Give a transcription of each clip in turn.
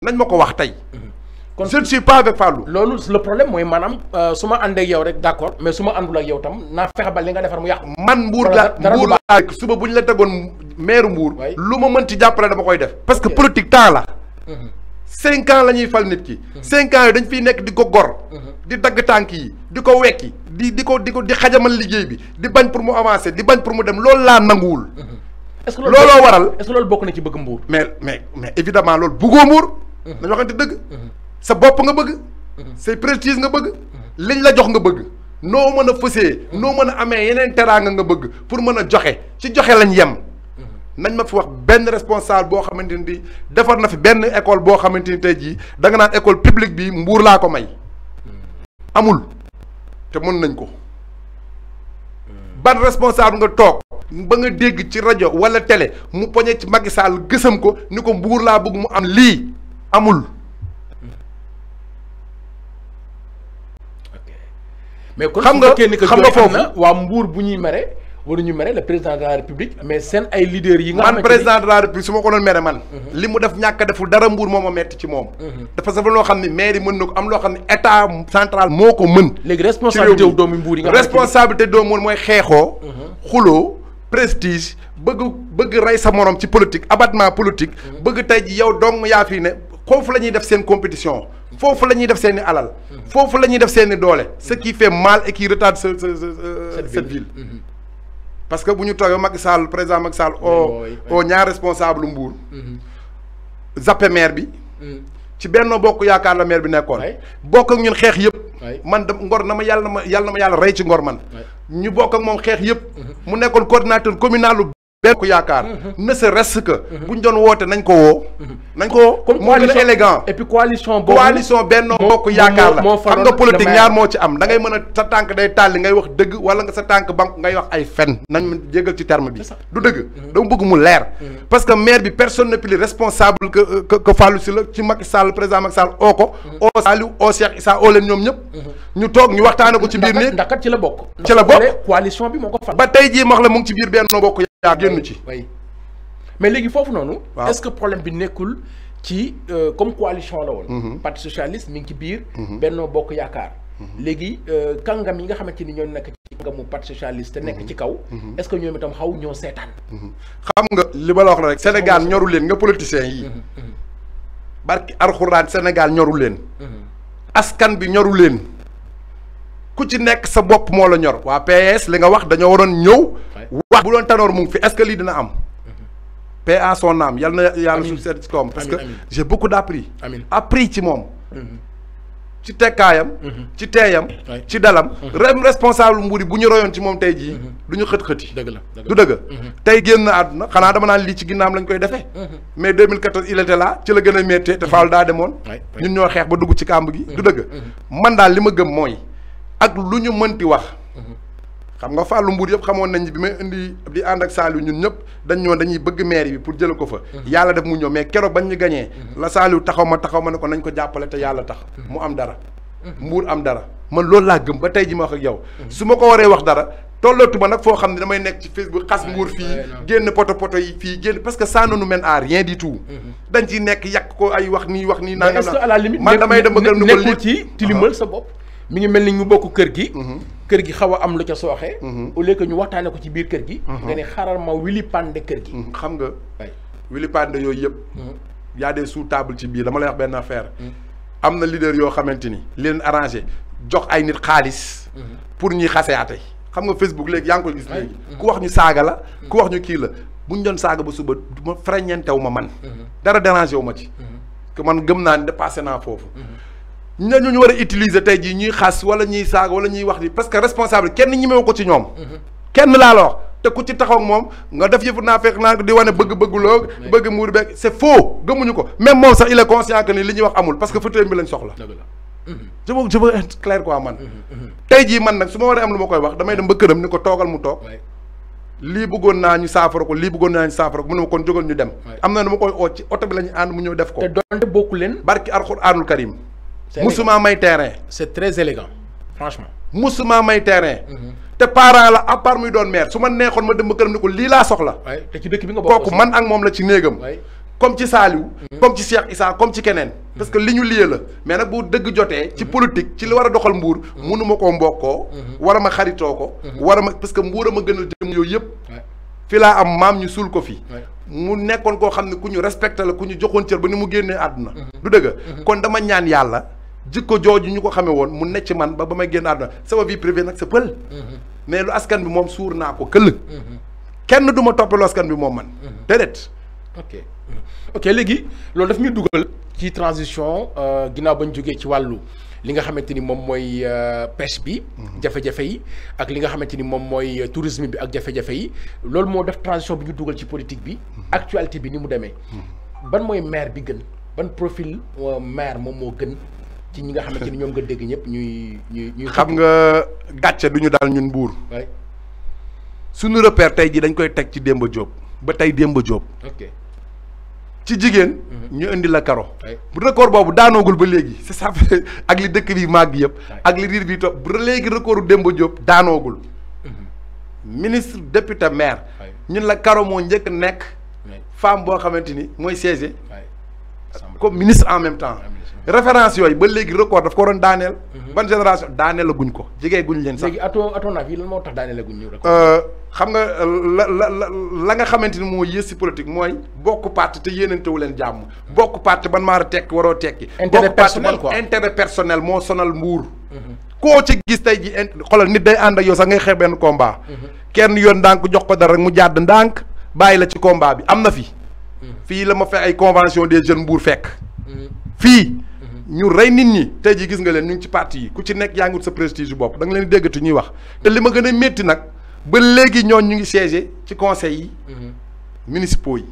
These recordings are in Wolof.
nañ ma ko wax tey. kon je ne suis pas avec Fallou. loolu le problème mooy maanaam su ma àndee ak yow rek d'accord mais su ma àndul ak yow tam naa fexe ba li nga defar mu yàqu. man Mbour laa suba bu ñu la tegoon maire Mbour. lu ma mën ci jàppale dama koy def. parce que politique temps la. 5 ans la ñuy fal nit ki. 5 ans yi dañ fiy nekk di ko gor. di dagg tànk yi di ko wekki di xajamal liggéey bi di bañ pour mu avancer di bañ pour mu dem loolu laa nanguwul. est-ce que looloo waral est-ce que loolu bokk na ci bëgg Mbour. mais évidemment loolu bëggoo Mbour. dañu waxante dëgg. sa bopp nga bëgg. say prestige nga bëgg. liñ la jox nga bëgg. noo mën a fësee. noo mën a amee yeneen teraanga nga bëgg pour mën a joxe ci joxe lañ yem. nañ ma fi wax benn responsable boo xamante ni defar na fi benn école boo xamante ni tey jii da nga naan école publique bi Mbour laa ko may. amul te mën nañ ko. ban responsable nga toog. ba nga dégg ci rajo wala télé mu poñe ci Macky Sall gësam ko ni ko Mbour laa bëgg mu am lii amul. mais kon xam nga foofu waa Mbour bu ñuy mere waruñu mere le président de la république mais seen ay leaders yi nga man président de la république su ma ko doon mere man. li mu def ñàkk a deful dara Mbour moo ma metti ci moom. dafa safa loo xam ne maire yi mën na ko am loo xam ne état central moo ko mën. léegi responsabilité wu doomu Mbour yi nga responsabilité doomu mooy xeexoo. xuloo prestige bëgg rey sa morom ci politique abattement politique. bëgg tey ji yow dong yaa fii ne foofu la ñuy def seen compétition. foofu la ñuy def seen i alal. foofu la ñuy def seen i doole. ce qui fait mal et qui retarde cette ville. parce que bu ñu toogee Macky Sall président Macky Sall oo ñaar responsable Mbour. zappe maire bi. ci Benno Bokk Yaakaar la maire bi nekkoon. bokk ak ñun xeex yëpp. man de ngor na ma yàlla rey ci ngor man. ñu bokk ak moom xeex yëpp. mu nekkoon coordinateur communal lu Benno Bokk Yaakaar. ne serait-ce que. bu ñu doon woote nañ ko woo. nañ ko woo comme moo gën a élégant. et puis coalition boobu Benno Bokk Yaakaar la xam nga politique ñaar moo ci am da ngay mën a sa tànk day tàlli ngay wax dëgg wala nga sa tànk banque ngay wax ay fen nañ ma jégal ci terme bi du dëgg dama bëgg mu leer parce que maire bi personne n'est plus responsable que Fallou Sylla ci Macky Sall président Macky Sall oo ko oo Saliou oo Cheikh Issa oo leen ñoom ñëpp ñu toog ñu waxtaane ko ci biir néeg ndax kat ci la bokk coalition bi moo ko fal ba tey jii wax la mu ngi ci biir Benno Bokk Yaakaar génn ci mais léegi foofu noonu est-ce que problème bi nekkul ci comme coalition la woon parti socialiste mi ngi ci biir Benno Bokk Yaakaar léegi kàngam yi nga xamante ni ñoo nekk ci kàngamu parti socialiste te nekk ci kaw est-ce que ñoom itam xaw ñoo seetaan xam nga li ma la wax la rek Sénégal ñoru leen nga politiciens yi barki Alxuraan Sénégal ñoru leen askan bi ñoru leen ku ci nekk sa bopp moo la ñor waa PS li nga wax dañoo waroon ñëw wax bu doon Tanor mu ngi fi est-ce que lii dina am paix à son âme yal na yàlla suuf seet ci kawam parce que j'ai beaucoup appris ci moom ci tekkaayam ci teeyam ci dalam responsable Mbour yi bu ñu royoon ci moom tey jii du ñu xët-xëti du dëgg tey génn àdduna xanaa dama naan lii ci ginnaam lañ koy defee mais 2014 il était là ci la gën a méttee te Fallou daa demoon ñun ñoo xeex ba dugg ci kàmb gi du dëgg man daal li ma gëm mooy ak lu ñu mënti wax xam nga Fallou Mbour yëpp xamoon nañ bi may indi di ànd ak Saliou ñun ñëpp dañ ñoo dañuy bëgg maire bi pour jële ko fa yàlla def mu ñëw mais keroog bañ ñu gañee la Saliou taxaw ma ne ko nañ ko jàppale te yàlla tax mu am dara Mbour am dara man loolu laa gëm ba tey ji ma wax ak yow su ma ko waree wax dara tollootuma nag foo xam ne damay nekk ci Facebook xas Mbour fii génn poto yi fii génn parce que ça ne nous mène à rien du tout dañ ciy nekk yàq ko ay wax nii nangam est-ce que à la limite man damay dem ba gëm ni ko nekkul ci tilimal sa bopp mi ngi mel ni ñu bokk kër gi xaw a am lu ca sooxe au lieu que ñu waxtaane ko ci biir kër gi nga ne xaral ma wili pande kër gi xam nga wili pande yooyu yëpp y a des sous-table ci biir dama lay wax benn affaire am na leader yoo xamante ni leen arrangé jox ay nit xaalis pour ñuy xaseate xam nga Facebook léegi yaa ngi koy gis léegi ku wax ñu saaga la ku wax ñu kii la bu ñu doon saaga ba suba ma freñentew ma man dara dérangé wu ma ci que man gëm naa ni dépassé naa foofu ñooñu ñu war a utiliser tey jii ñuy xas wala ñuy saaga wala ñuy wax ni parce que responsable kenn ñemewu ko ci ñoom. kenn laa la wax te ku ci taxaw ak moom nga def yëfu naa fekk naa di wane bëgg-bëgguloo bëgg muur beeg c'est faux gëmuñu ko même moom sax il est conscient que ni li ñuy wax amul parce que fauteuil bi lañ soxla. je veux être clair quoi man. tey jii man nag su ma waree am lu ma koy wax damay dem ba këram ni ko toogal mu toog. lii bëggoon naa ñu saafara ko lii bëggoon naa ñu saafara ko mu ne ma kon jógal ñu dem. am na nu ma koy oo ci oto bi la ñu ànd mu ñëw def ko. te doonte bokku leen. barki Alxuraanul Karim. musuma may terrain. c'est très élégant franchement. musuma may terrain. te parent la à part muy doon maire su ma neexoon ma dem ba këram ni ko lii laa soxla. te ci dëkk bi nga bokk kooku man ak moom la ci néegam. comme ci Saliou comme ci Cheikh Issa comme ci keneen parce que li ñu liyee la mais nag bu dëgg jotee ci politique ci li war a doxal Mbour mënuma koo mbokkoo war a ma xaritoo ko war a ma parce que Mbour a ma gënal jëm yooyu yëpp fi laa am maam ñu suul ko fi mu nekkoon koo xam ne ku ñu respecté la ku ñu joxoon cër ba ni mu génnee àdduna du dëgg kon dama ñaan yàlla jikko jooju ñu ko xamee woon mu necc man ba may génn àdduna sama vie privée nag sa pël mais lu askan bi moom suur naa ko këll kenn du ma toppaloo askan bi moom man déedéet ok léegi loolu daf ñuy dugal ci transition ginnaaw bañ jógee ci wàllu li nga xamante ni moom mooy pêche bi jafe-jafe yi ak li nga xamante ni moom mooy tourisme bi ak jafe-jafe yi loolu moo def transition bi ñu dugal ci politique bi actualité bi ni mu demee ban mooy maire bi gën ban profil maire moom moo gën ci ñi nga xamante ni ñoom nga dégg ñëpp ñuy xam nga gàcce du ñu daal ñun Mbour suñu repère tey ji dañ koy teg ci Demba Diop ba tey Demba Diop ci jigéen ñu indi la karo bu record boobu daanoogul ba léegi c'est ça ak li dëkk bi màgg yëpp ak li riir bi topp bu léegi recordu Demba Diop daanoogul ministre député maire ñun la karo moo njëkk nekk femme boo xamante ni mooy siège comme ministre en même temps référence yooyu ba léegi record daf ko waroon daaneel ban génération daaneel la guñ ko jigee guñ leen sax léegi à ton avis lan moo tax daaneel la guñ ñu xam nga la nga xamante ni moo yées si politique mooy bokk parti te yéenantewu leen jàmm bokk parti ban maa tekki waroo tekki bokk parti man intérêt personnel moo sonal Mbuur koo ci gis tey ji xoolal nit day ànd ak yow sax ngay xeex benn combat kenn yoon ndànk jox ko dara rek mu jàdd ndànk bàyyi la ci combat bi am na fi fii la ma fekk ay convention des jeunes Mbuur fekk fii ñu rey nit ñi tey ji gis nga leen ñu ngi ci parti yi ku ci nekk yaa ngi wut sa prestige yu bopp da nga leen déggatu ñuy wax te li ma gën a métti nag ba léegi ñooñu ñu ngi siégé ci conseil yi municipaux yi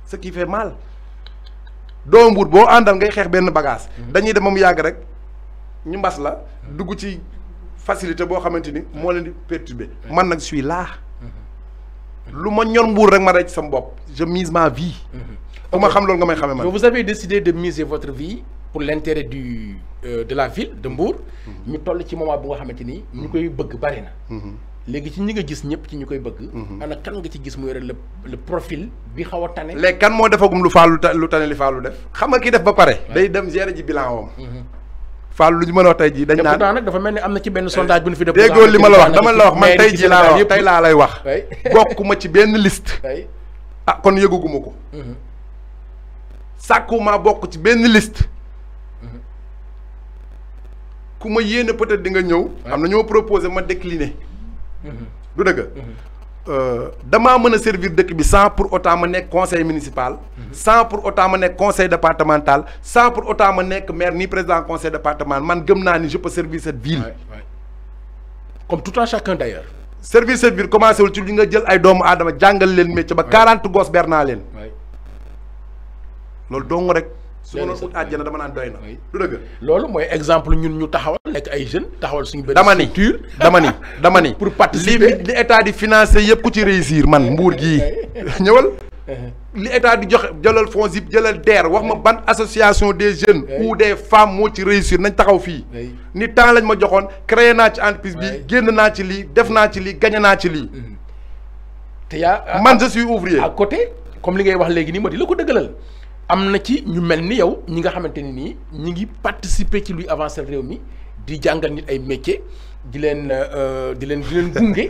ce qui fait mal doo Mbuur boo àndal ngay xeex benn bagage dañuy dem mu yàgg rek ñu mbas la dugg ci facilité boo xamante ni moo leen di perturber man nag suis là lu ma ñor Mbuur rek ma rey ci sama bopp je mise ma vie ku ma xam loolu nga may xamee man. Vous avez décidé de miser votre vie pour l'intérêt de la ville de Mbour ñu toll ci moment bu nga xamante ni ñu koy bëgg bari na léegi ci ñi nga gis ñëpp ci ñu koy bëgg ana kan nga ci gis mu yore le profil bi xaw a tane léegi kan moo defagum lu Fallou lu tane li Fallou def xam nga kii def ba pare day dem gérer ji bilan woom Fallou lu ñu mën a wax tey jii dañ naan nag dafa mel ni am na ci benn sondage bu ñu fi def déggoo li ma la wax dama la wax man tey jii laa la wax tey laa lay wax bokkuma ci benn liste ah kon yëguguma ko sàkkuma bokk ci benn liste ku ma yéene peut-être di nga ñëw am na ñoo proposé ma décliner du dëgg damaa mën a servir dëkk bi sans pour autant ma nekk conseil municipal sans pour autant ma nekk conseil départemental sans pour autant ma nekk maire ni président conseil départemental man gëm naa ni je peux servir cette ville comme tout un chacun d'ailleurs servir cette ville commencé wul ci li nga jël ay doomu aadama jàngal leen métier ba 40 gos ber naa leen loolu dong rek su ma doon ut àjjana dama naan doy na du dëgg loolu mooy exemple ñun ñu taxawal nekk ay jeunes taxawal suñu benn structure dama ni pour participer li état di financer yëpp ku ci réussir man Mbuur gii ñëwal li état di joxe jëlal fonds yëpp jëlal DER wax ma ban association des jeunes ou des femmes moo ci réussir nañ taxaw fii ni temps lañ ma joxoon créé naa ci entreprise bi génn naa ci lii def naa ci lii gagné naa ci lii te yaa man je suis ouvrier à côté comme li ngay wax léegi nii moo di la ko dëggalal am na ci ñu mel ni yow ñi nga xamante ni nii ñi ngi participer ci luy avancer réew mi di jàngal nit ay métier di leen gunge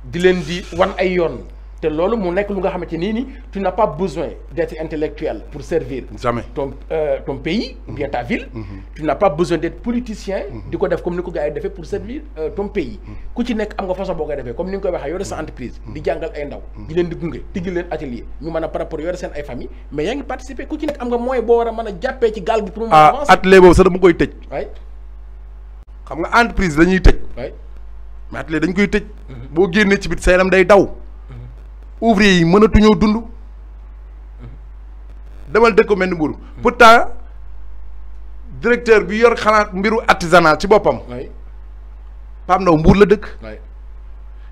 di leen di wan ay yoon te loolu mu nekk lu nga xamante nii ni tu n'as pas besoin d'être intellectuel pour servir jamais ton pays ou bien ta ville tu n'as pas besoin d'être politicien di ko def comme ni ko gars yi defee pour servir ton pays ku ci nekk am nga façon boo koy defee comme ni nga koy waxee yore sa entreprise di jàngal ay ndaw di leen di gunge tijji leen atelier ñu mën a par rapport yore seen ay famille mais yaa ngi participer ku ci nekk am nga moyen boo war a mën a jàppee ci gaal gi pour mu avancer atelier boobu sax dama koy tëj waay xam nga entreprise dañuy tëj waay mais atelier dañ koy tëj boo génnee ci bit sa yaram day daw ouvrier yi mënatuñoo dund demal dëkk mel ni Mbour pourtant directeur bi yor xalaat mbiru artisanal ci boppam Pape Ndaw Mbour la dëkk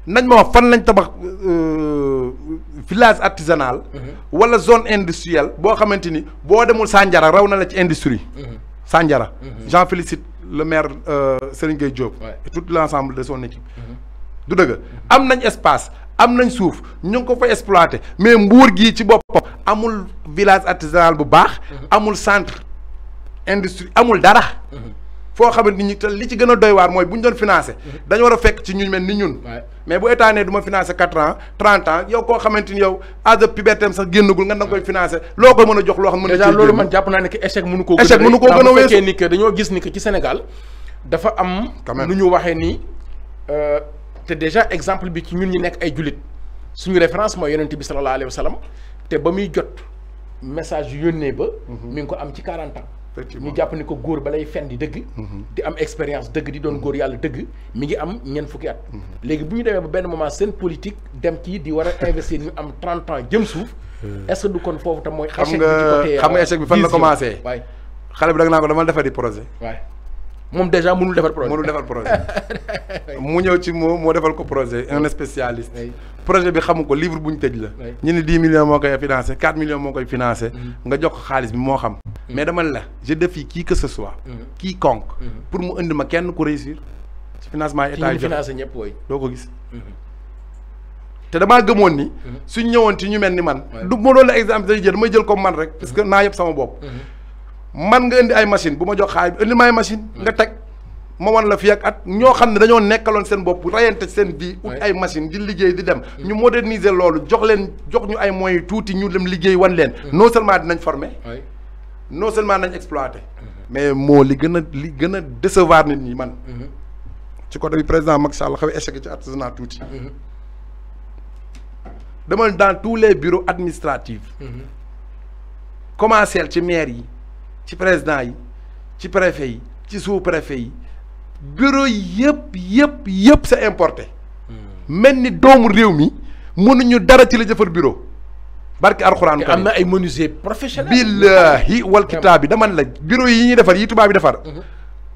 nañ ma wax fan lañ tabax village artisanal wala zone industrielle boo xamante ni boo demul Sandiara raw na la ci industrie Sandiara j'en félicite le maire Serigne Gueye Diop et tout l'ensemble de son équipe du dëgg am nañ espace am nañ suuf ñu ngi ko fa exploité mais Mbour gii ci boppam amul village artisanal bu baax. amul centre industrie amul dara. foo xamante ni te li ci gën a doy waar mooy bu ñu doon financé. dañu war a fekk ci ñu mel ni ñun. mais bu état ne du ma financé 4 ans 30 ans yow koo xamante ni yow âge de puberté sax génnagul nga da nga koy financé loo koy mën a jox loo xam ne. déjà loolu man jàpp naa ne que échec mënu koo. échec mënu koo gën a weesu fekkee ni que dañoo gis ni que ci Sénégal dafa am. nu ñu waxee ni te déjà exemple bi ci ñun ñi nekk ay jullit suñu référence mooy yonent bi sallallahu alayhi wa sallam te ba muy jot message yu yónnee ba. mi ngi ko am ci 40 ans. ñu jàpp ni ko góor ba lay fen di dëgg. di am expérience dëgg di doon góor yàlla dëgg mi ngi am ñeent fukki at. léegi bu ñu demee ba benn moment seen politique dem ci di war a investir ñu am 30 ans jëm suuf. est-ce que du kon foofu tam mooy. échec bi ci côté xam nga échec bi fan la commencé. waay xale bi da nga naa ko dama defar di projet. waay moom déjà mënul defar projet. mënul defar projet mu ñëw ci moo defal ko projet un spécialiste. projet bi xamu ko livre bu ñu tëj la. ñu ne 10 millions moo koy financé 4 millions moo koy financé. nga jox ko xaalis bi moo xam. mais dama la je défie qui que ce soit. quiconque. pour mu indi ma kenn ku réussir. ci financement état yi financé ñëpp woy doo ko gis. te damaa gëmoon ni. suñ ñëwoon ci ñu mel ni man. du ma doon la exemple day jël damay jël comme man rek parce que naa yëpp sama bopp. man nga indi ay machine bu ma jox xaalis bi indi ma ay machine nga teg. ma wan la fi ak at ñoo xam ne dañoo nekkaloon seen bopp rayante seen vie ut ay machine di liggéey di dem ñu moderniser loolu jox ñu ay moyens tuuti ñu dem liggéey wan leen non seulement dinañ former non seulement nañ exploiter mais moo li gën a décevoir nit ñi man ci côté bi président Macky Sall xaw échec ci artisanat tuuti dama dans tous les bureaux administratifs commencer ci maire yi ci président yi ci préfet yi ci sous-préfet yi bureau yëpp c'est importé mel ni doomu réew mi mënuñu dara ci la jëfar bureau barki alxuraan am na ay menuisier professionnel billahi wal kitaab bi dama la bureau yi ñuy defar yi tubaab bi defar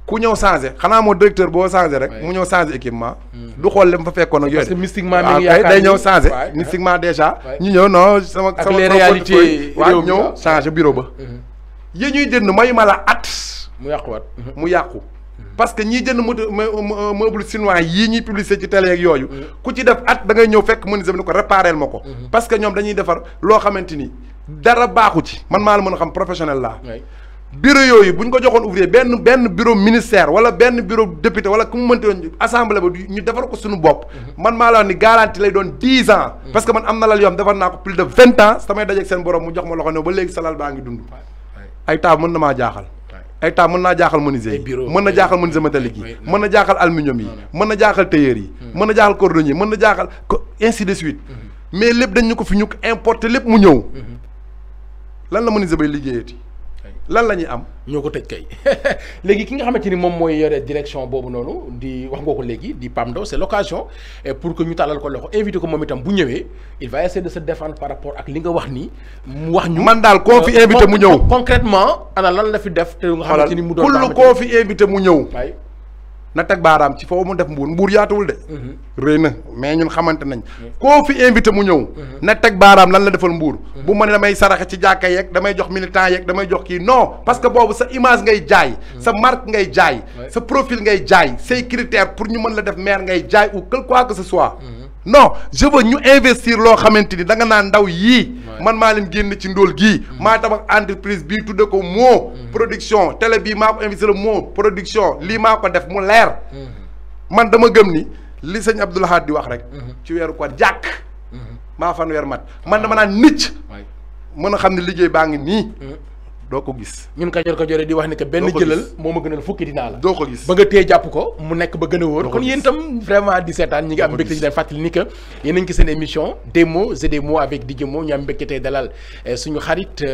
ku ñëw changé xanaa moo directeur boo changé rek mu ñëw changé équipement du xool lem fa fekkoon ak yooyu parce que mystiquement mi ngi yaakaar day ñëw changé mystiquement déjà ñu ñëw non sama les réalités waaw ñëw changé bureau ba yi ñuy jënd mayu ma la at mu yàquwaat mu yàqu parce que ñiy jënd meuble chinois yii ñuy publicité ci télé ak yooyu ku ci def at da ngay ñëw fekk menuisier bi ni ko réparel ma ko parce que ñoom dañuy defar loo xamante ni dara baaxu ci man maa la mën a xam professionnel laa bureau yooyu bu ñu ko joxoon ouvrier benn bureau ministère wala benn bureau député wala ku mu mënti woon assemblée ba ñu defar ko suñu bopp man maa la wax ni garantie lay doon 10 ans parce que man am na lal yoo xam defar naa ko plus de 20 ans samay dajeeg seen borom mu jox ma loxo ne ba léegi sa lal baa ngi dund ay taab mën na maa jaaxal ay taab mën naa jaaxal menuisier yi mën na jaaxal menuisier métallique yi mën na jaaxal aluminium yi mën na jaaxal tailleur yi mën na jaaxal cordonnier mën na jaaxal ainsi de suite mais lépp dañ ñu ko fi ñu ko importer lépp mu ñëw lan la menuisier bay liggéeyati lan la ñuy am ñoo ko tëj kay léegi ki nga xamante ni moom mooy yore direction boobu noonu di wax nga ko léegi di Pape Ndao c'est l'occasion pour que ñu tàllal ko loxo invité ko moom itam bu ñëwee il va essayer de se défendre par rapport ak li nga wax ni mu wax ñu man daal koo fi invité mu ñëw concrètement ana lan la fi def te nga xamante ni mu doon kul koo fi invité mu ñëw na teg baaraam ci foofu mu def mbuur yaatuwul de rëy na mais ñun xamante nañ koo fi invité mu ñëw na teg baaraam lan la defal mbuur bu ma ne damay saraxe ci jàkka yeeg damay jox militant yeeg damay jox kii non parce que boobu sa image ngay jaay sa marque ngay jaay sa profil ngay jaay say critères pour ñu mën la def maire ngay jaay ou quelque quoi que ce soit non je veux ñu investir loo xamante ni da nga naan ndaw yii man maa leen génn ci ndóol gii maa tabax entreprise bii tudde ko moo production télé bii maa ko investir moo production lii maa ko def mu leer man dama gëm ni li sëñ Abdou Lahad di wax rek ci weeru ko jàkk maa fan weer mat man dama naan nicc mën a xam ne liggéey baa ngi nii doo ko gis ñun Kajoor di wax ni que benn jëlal moo ma gënal fukki dinaa la doo ko gis ba nga téye jàpp ko mu nekk ba gën a wóor kon yéen itam vraiment di seetaan ñi ngi am mbégte di leen fàttali ni que yéen a ngi seen émission des mots et des mots avec DJ Mo ñu am mbégte tey dalal suñu xarit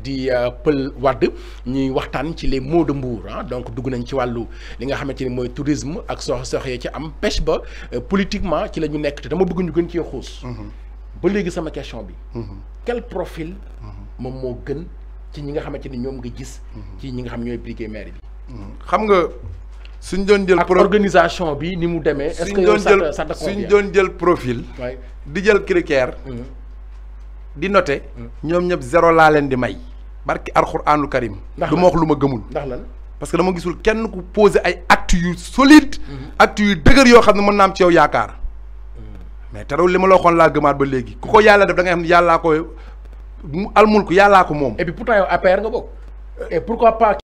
di Peul Wade ñuy waxtaan ci les mots de Mbour donc dugg nañ ci wàllu li nga xamante ni mooy tourisme ak soxee ci am pêche ba politiquement ci la ñu nekk te dama bëgg ñu gën cee xuus ba léegi sama question bi quel profil moom moo gën ci ñi nga xamante ni ñoom nga gis ci ñi nga xam ñooy brigade maire bi xam nga suñ doon jël ak organisation bi ni mu demee est-ce que yow ça te convient suñ doon jël profil di jël critère di noter ñoom ñëpp 0 laa leen di may barki alxuraanul karim du ma wax lu ma gëmul ndax lan parce que dama gisul kenn ku poser ay actes yu solide actes yu dëgër yoo xam ne mën naa am ci yow yaakaar mais terewul li ma la waxoon laa gëmaat ba léegi ku ko yàlla def da ngay xam ne yàllaa koy almulku yàllaa ko moom. et puis pourtant yow APR nga bokk. et pourquoi pas.